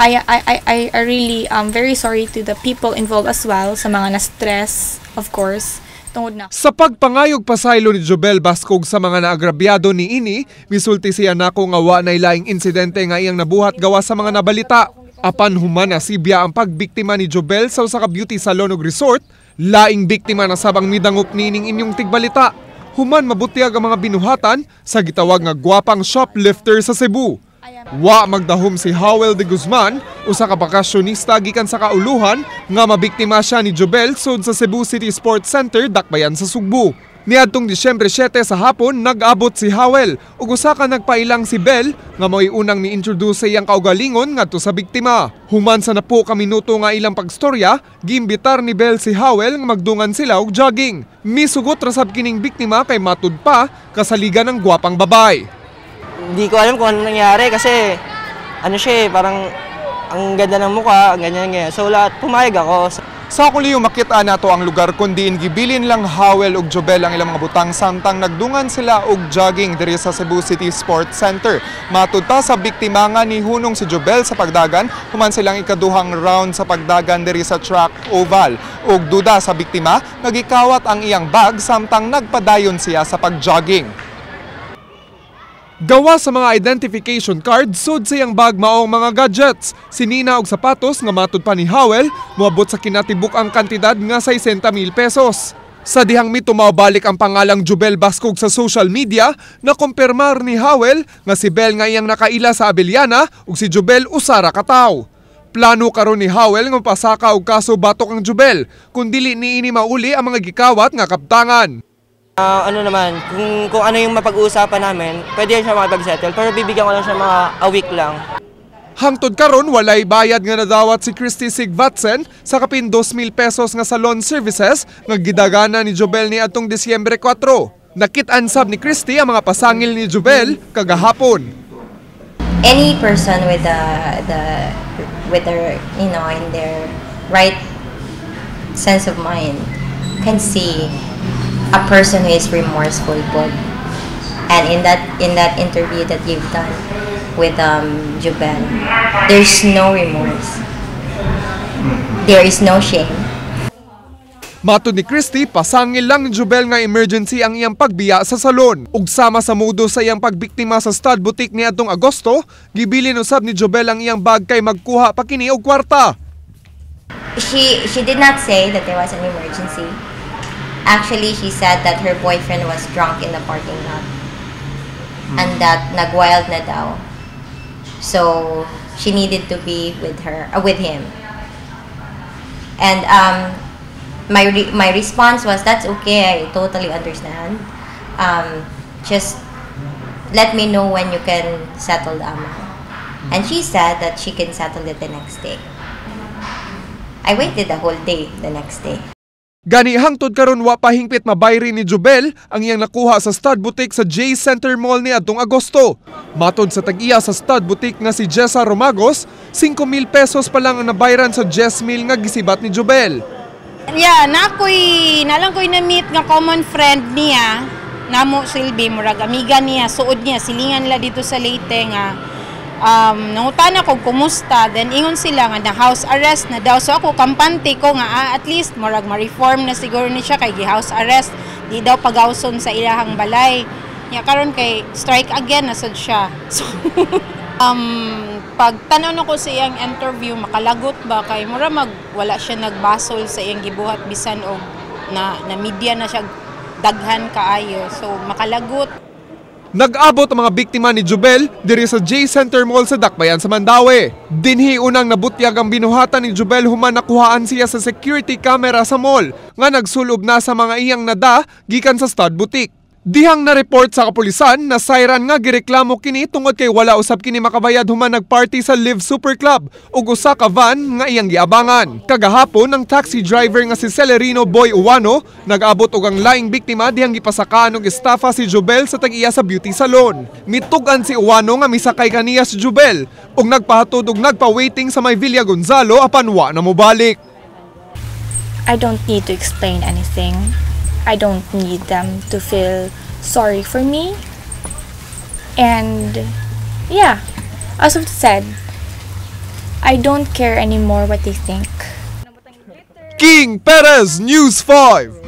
I really very sorry to the people involved as well, sa mga na-stress, of course, tungod na Sa pagpangayog pasaylo ni Jobel Bascog sa mga naagrabyado ni ini, misulti siya nako nga wa nay laing insidente nga iyang nabuhat gawa sa mga nabalita. Apan human nasibya ang pagbiktima ni Jobel sa usa ka beauty salon ug resort, laing biktima na sab ang midangop niining inyong tigbalita. Human mabutyag ang mga binuhatan sa gitawag nga gwapang shoplifter sa Cebu. Wa magdahom si Howell de Guzman, usa ka bakasyonista gikan sa kauluhan nga mabiktima siya ni Jobel sud sa Cebu City Sports Center, Dakbayan sa Sugbo. Niadtong Disyembre 7 sa hapon, nag-abot si Howell ug usa ka nagpailang si Bell nga mao'y unang mi-introduce sa iyang kaugalingon ngadto sa biktima. Human sa napo ka minuto nga ilang pagstorya, giimbitar ni Bell si Howell nga magdungan sila og jogging. Misugot ra sab kining biktima kay matud pa kasaligan ng gwapang babay. Hindi ko alam kung ano nangyari kasi ano siya eh, parang ang ganda ng mukha, ganyan ganyan. So lahat, pumayag ako. Sa kuliyo makita nato ang lugar kun diin gibilin lang Howell ug Jobel ang ilang mga butang samtang nagdungan sila og jogging diri sa Cebu City Sports Center. Matud pa sa biktima nga nihunong si Jobel sa pagdagan human silang ikaduhang round sa pagdagan diri sa track oval. Ug duda sa biktima nga gikawat ang iyang bag samtang nagpadayon siya sa pagjogging. Gawa sa mga identification card, sud sa iyang bag maong mga gadgets. Sinina og sapatos nga matud pa ni Howell, moabot sa kinatibuk ang kantidad nga 60,000 pesos. Sa dihang mitumawbalik ang pangalang Jubel Bascog sa social media, na kumpirmar ni Howell nga si Bell nga iyang nakaila sa Abellana ug si Jubel usara ka tawo. Plano karon ni Howell nga mapasaka og kaso batok ang Jubel kung dili niini mauli ang mga gikawat nga kaptangan. Ah, ano naman, kung ano yung mapag-uusapan namin, pwede siya makipag-settle. Pero bibigyan ko lang siya mga a week lang. Hangtod karon, walay bayad nga nadawat si Christy Sigvatsen sa kapin 2,000 pesos nga salon services nga gidagana ni Jobel ni atong Disyembre 4. Nakit-an sab ni Christy ang mga pasangil ni Jobel kagahapon. Any person with the with their you know in their right sense of mind can see a person who is remorseful po. And in that interview that you've done with Jubel, there's no remorse, there is no shame. Matod ni Christy, pasangil lang ni Jubel nga emergency ang iyang pagbiya sa salon. Ug sama sa modo sa iyang pagbiktima sa stud boutique ni adtong Agosto, gibilin usab ni Jubel ang iyang bag kay magkuha pa kini og kwarta. She did not say that there was an emergency. Actually, she said that her boyfriend was drunk in the parking lot and that nagwild na daw. So she needed to be with him. And my response was, "That's okay. I totally understand. Just let me know when you can settle the amount." And she said that she can settle it the next day. I waited the whole day the next day. Gani hangtod karon wa pa hingpit mabayri ni Jubel ang iyang nakuha sa stud boutique sa J Center Mall ni adtong Agosto. Matod sa tag-iya sa stud boutique nga si Jessa Romagos, 5,000 pesos pa lang ang nabayran sa 10,000 nga gisibat ni Jubel. Yeah, nalang ko'y na-meet nga common friend niya, namo silbi, murag amiga niya, suod niya, silingan nila dito sa Leyte nga nangutana ko kumusta, then ingon sila nga na house arrest na daw. So ako, kampante ko nga at least murag ma-reform na siguro ni siya kay gi-house arrest, di daw pagawson sa ilahang balay. Nya karon kay strike again na sad siya. So pag tan-aw nako sa iyang interview, makalagot ba kay mura mag wala siya nagbasol sa iyang gibuhat bisan og na media na siya daghan kaayo. So makalagot. Nag-abot ang mga biktima ni Jubel diri sa J Center Mall sa Dakbayan sa Mandaue. Dinhi unang nabutyag ang binuhatan ni Jubel human nakuhaan siya sa security camera sa mall nga nagsulob na sa mga iyang nada gikan sa stud boutique. Dihang na-report sa kapulisan na sayran nga gireklamo kini tungod kay wala usab kini makabayad human nagparty sa Live Super Club ug usa ka van nga iyang giabangan. Kagahapon, ang taxi driver nga si Celerino Boy Uwano nag-abot og ang laing biktima dihang gipasakaan og estafa si Jubel sa tag-iya sa beauty salon. Mitug-an si Uwano nga misakay kaniya si Jubel ug nagpahatod og nagpa-waiting sa may Villa Gonzalo apan wa na mobalik. I don't need to explain anything. I don't need them to feel sorry for me. And yeah, as I've said, I don't care anymore what they think. King Perez, News 5.